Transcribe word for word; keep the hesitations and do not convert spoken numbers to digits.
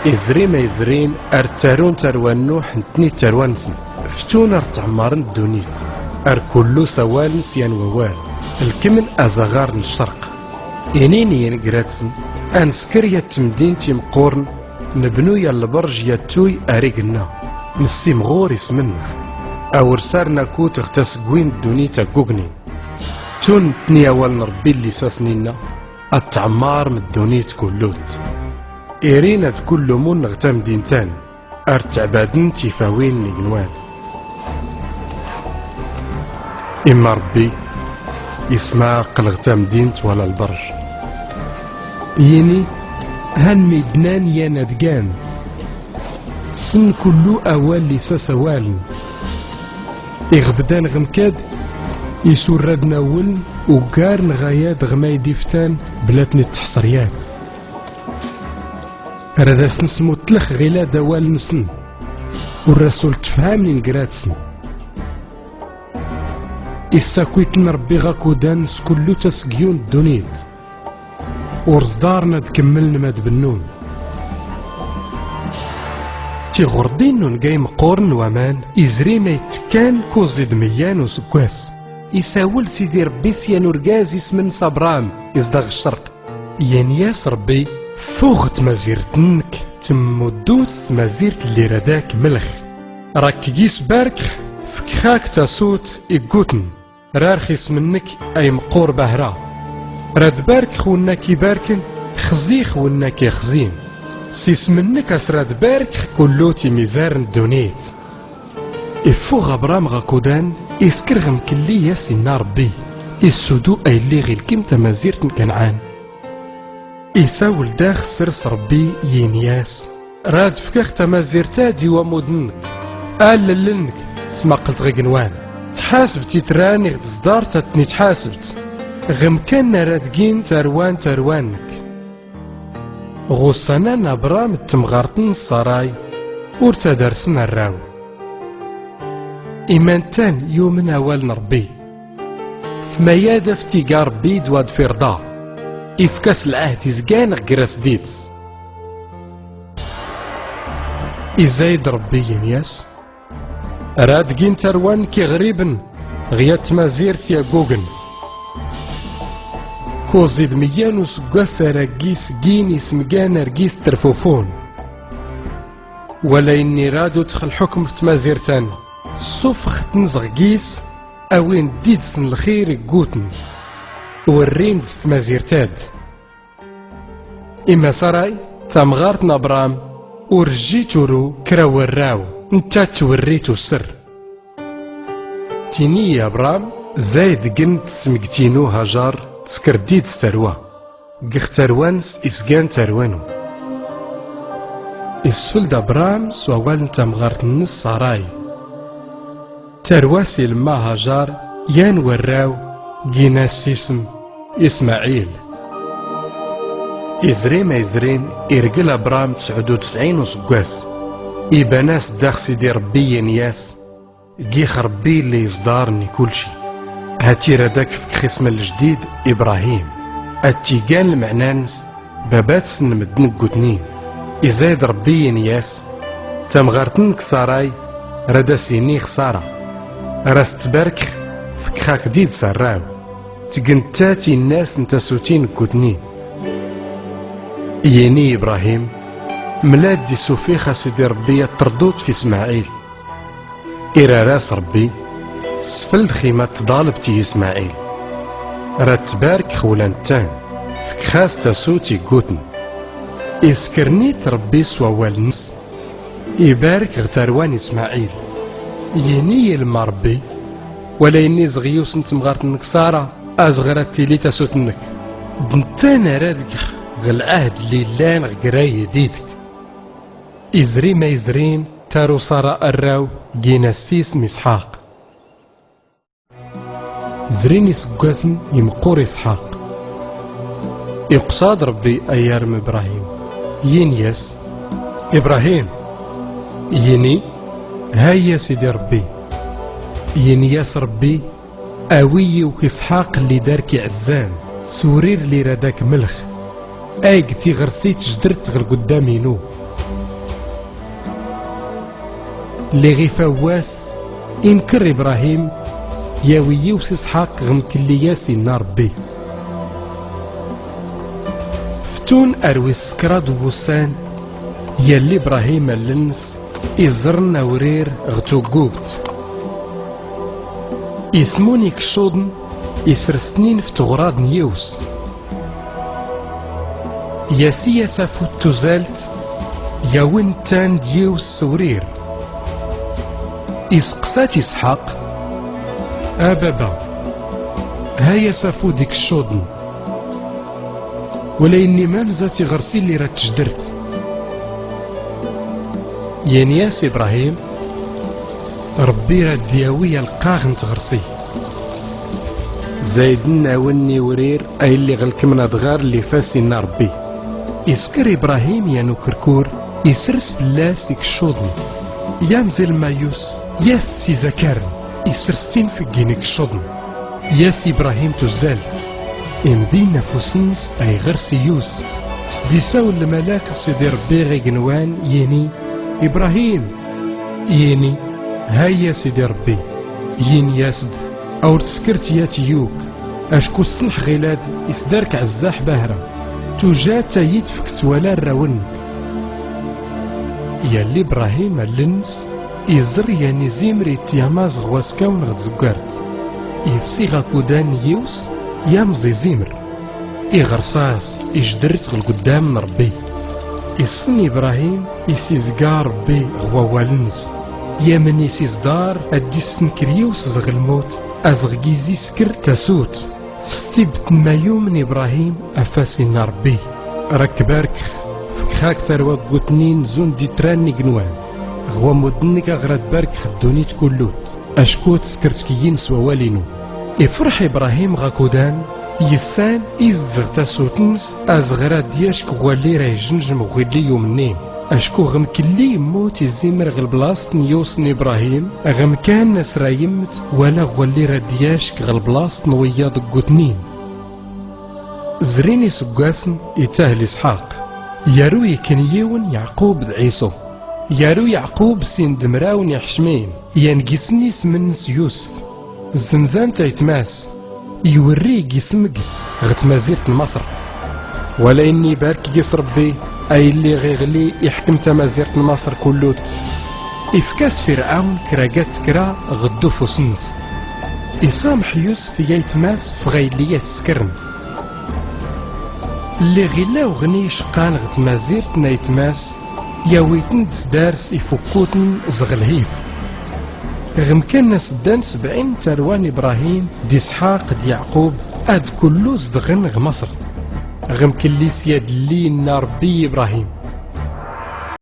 Izri ma izrin ar ttarun tarwa n nuḥ ntni d tarwa nsn. Ftun ar ttɛmmaren ddunit. Ar kullu sawalen s yan wawal. Lkmn azaɣar n ccerq. Inin i yingrat-sn, a nskr yat tmdint imqqurn, nbnu ya lbrj yat tuy ar ignna, nssimɣur ism-nneɣ. Awrsar n akut ɣ tasgwi n ddunit a ggugnin. Ttun ntni awal n Rbbi lli s asn inna, ad tɛmmrm ddunit kullut. Irin ad kullumun ɣ tamdint-an. Ar ttɛbadn tifawin n ignwan. Imma Rbbi ismaqql ɣ tamdint wala lbrj. Yini, han midnan yan ad gan. Ssn kullu awal lli s asawaln. Iɣ bdan ɣ mkad, isurradn awln, uggarn ɣ ayad ɣ mayd iftan, bla tni ttḥṣryat. Rad asn smuttlx ɣilad awal nsn. Ur asul ttfhamn ingrat-sn. Issakwitn Rbbi ɣ akudan s kullu tasgyu n ddunit. Ur ẓḍarn ad kmmln mad bnnun. Tiɣurdin n unga imqqurn n waman, izri ma ittekkan kuẓi d meyya n usggwas. Isawl Sidi Rbbi s yan urgaz ismn s Abram, iẓḍa ɣ ccerq. Yan yas Rbbi, ffɣ ɣ tmazirt-nnk, tmmuddut s tmazirt lli rad ak mlɣ. Rad k gis barkɣ, fkɣ ak tasut iggutn. Rarɣ ism-nnk a imqqur bahra. Rad barkɣ wnna k ibarkn, xzix wnna k ixzin. S ism-nnk as rad barkɣ kullu timizar n ddunit. Iffɣ Abram ɣ akudan, iskr ɣ mklli i as inna Rbbi, issudu a illi ɣ ilkim tamazirt n Kanɛan. Isawl dax srs Rbbi, yini-as, rad fkɣ tamazirt-ad i wamud-nnk, allll-nnk, smaqqlt ɣ ignwan. Tḥasbt itran iɣ tẓḍart ad tni tḥasbt, ɣ mkkan ara d gin tarwa n tarwa-nnk. Ɣ ussan-a n Abram d temɣart-ns Saray, ur ttadarsn arraw. Imantan yumn awal n Rbbi. F mayad af t-iga Rbbi d wad f irḍa. Ifk-as lɛahd izgan ɣ gr-as d-its. Izay-d Rbbi, yini-as, rad gin tarwa-nnk iɣribn ɣ yat tmazirt i aggugn. Kuẓi d meyya n usggwas ara gis gin ismgan ar gis trfufun. Wala inni rad utx lḥukm f tmazirt-an, ssufɣ-tn ẓ gis, awin-d ids n lxir iggutn, werrin-d s tmazirt-ad. Imma Saray, tamɣart n Abram, ur jji turu kra warraw, ntta twerri-t usr. Tini i Abram, zay-d gn tsmgt inu Hajar, tskr-d ids tarwa. Gx tarwa-ns isgan tarwa-nu. Isfl-d Abram s wawal n tamɣart-ns Saray. Tarwa-s ilmma Hajar, yan warraw, gin-as ism Ismaɛil. Izri ma izrin, irgl Abram tesɛud u tesɛin usggwas. Iban-as dax Sidi Ṛebbi, ini-as, Gix Ṛebbi illi iẓḍarn i kulci. Hati rad ak-fkx ism ljdid Ibrahim, ad-t-igan lmeɛna-ns, babat-s n medden ggutnin. Iza-yad Ṛebbi ini-as, tamɣart-nnek Saray, rad as-ini ɣ Sara, ar as-ttbarkx, fkx-ak-d ids arraw. Tg ntta tinnas n tasutin ggutnin. Yini Ibrahim, mlad isufix a Sidi Ṛebbi ad-trḍut f Ismaɛil. Irar-as Ṛebbi, sfld xima tḍalbt i Ismaɛil. Rad tbarkx ula ntta, fkx-as tasut iggutn. Iskr-it Ṛebbi s wawal-ns, ibark ɣ tarwa n Ismaɛil. Yini ilmma Ṛebbi, wala ini zɣ yiwes n temɣart-nnek Sara, azɣ rad tili tasut-nnek. D ntta ara adgx ɣ lɛahd lli illan ɣ gray d idk. Izri ma izrin, taru Sara arraw, gin-as ism Isḥaq. Zrin isggwasen, imqqur Isḥaq. Iqṣa-d Ṛebbi a yarm Ibrahim, yini-as, Ibrahim! Yini, hay a Sidi Ṛebbi. Yini-as Ṛebbi, awi yiwk Isḥaq lli dark iɛzzan, s wrir lli rad ak-mlx. Ayg tiɣrsi tjdrt ɣ lguddam inu. Lliɣ ifawwas, inkr ibrahim, yawi yiwes isḥaq ɣ-mklli-yas inna rbbi. Ftun ar wis-skraḍ n-wussan, yalli ibrahim allen-ns iẓrn awrir ɣ-tuggugt. Ismun ikccuḍn, isrs-tnin f-tɣraḍ n-yiwes. Yasi-yas afud tuzalt, yawi-ttan d-yiwes s-wrir. Isqsa-t isḥaq: A baba, ha-yas afud ikccuḍn, wala inni mamza tiɣrsi lli rad-tjdrt? Yan-yas ibrahim: Rbbi rad-yawi alqqaɣ n-tɣrsi. Zaydn awn iwrir aylli ɣ-lkmn adɣar lli f-as inna rbbi. Iskr ibrahim yan ukrkur, isrs fll-as ikccuḍn. Yamẓ ilmayus, yas-t s-izakarn, isrs-t-in f-ggin ikccuḍn. Yas ibrahim tuzalt, imbin afus-ns ayɣr s-iyus. Sdisawl lmalak ɣ-sidi rbbi ɣ-ignwan, yini: Ibrahim! Yini: Hayya sidi rbbi. Yin-yas-d: Awr tskrt yat iyuk, acku ssnḥ ɣilad isdark ɛzzaḥ bahra. Tujat ayyi-tfkt wala rrawn-nk. Yalli ibrahim allen-ns iẓr yan izimr ityamaz ɣ-waskawn ɣ-tẓggart. Ifsi ɣ-akudan n-yiwes, yamẓ izimr. Iɣrs-as, ijdr-t ɣ-lguddam n-rbbi. Issn ibrahim is-izga rbbi ɣ-wawal-ns. Yamn is-iẓḍar ad-issnkr yiwes zɣ-lmut, azɣ-giz iskr tasut. F-ssibt n-mayum n-ibrahim, af-as inna rbbi: Rakk barkx, fkx-ak tarwa gutnin zund itran n-ignwan. Ɣ-wammud-nnk aɣ-rad-barkx ddunit kullut, acku tskrt kiyyin s-wawal-inu. Ifrḥ ibrahim ɣ-akudan, yissan izdzɣ tasut-ns, azɣ rad-yack ɣ-walli ra-ijnjm ɣ-willi yumnin. Acku ɣ-mklli immut izimr ɣ-lblaṣt n-yiwes n-ibrahim, ɣ-mkan asra yimmt wala ɣ-walli rad-yack ɣ-lblaṣt n-wiyaḍ gutnin. Zrin isggwasn, itahl isḥaq. Yaru ikn yiwn yaɛqub d-ɛisu. Yaru yaɛqub sin d-mraw n-iḥcmin, yan gisn ism-ns yusf. Zzmzan-t aytmas, iwrri gism-g ɣ-tmazirt n-maṣr. Wala inni ibark gis rbbi, aylli ɣ-iɣli iḥkm tamazirt n-maṣr kullut. Ifk-as firɛawn kragat tkra ɣ-ddufus-ns. Iṣamḥ yusf i-aytmas f-ɣaylli-yas-skrn. Lliɣ illa uɣni iceqqan ɣ-tmazirt n-aytmas, yawi-tn-d s-dars ifukkutn zɣ-lhif. Ɣ-mkan as-ddan sebɛin tarwa n-ibrahim d-isḥaq d-yaɛqub, ad-kullu zedɣn ɣ-maṣr. Ɣ-mklli s-yad lli inna rbbi i-ibrahim: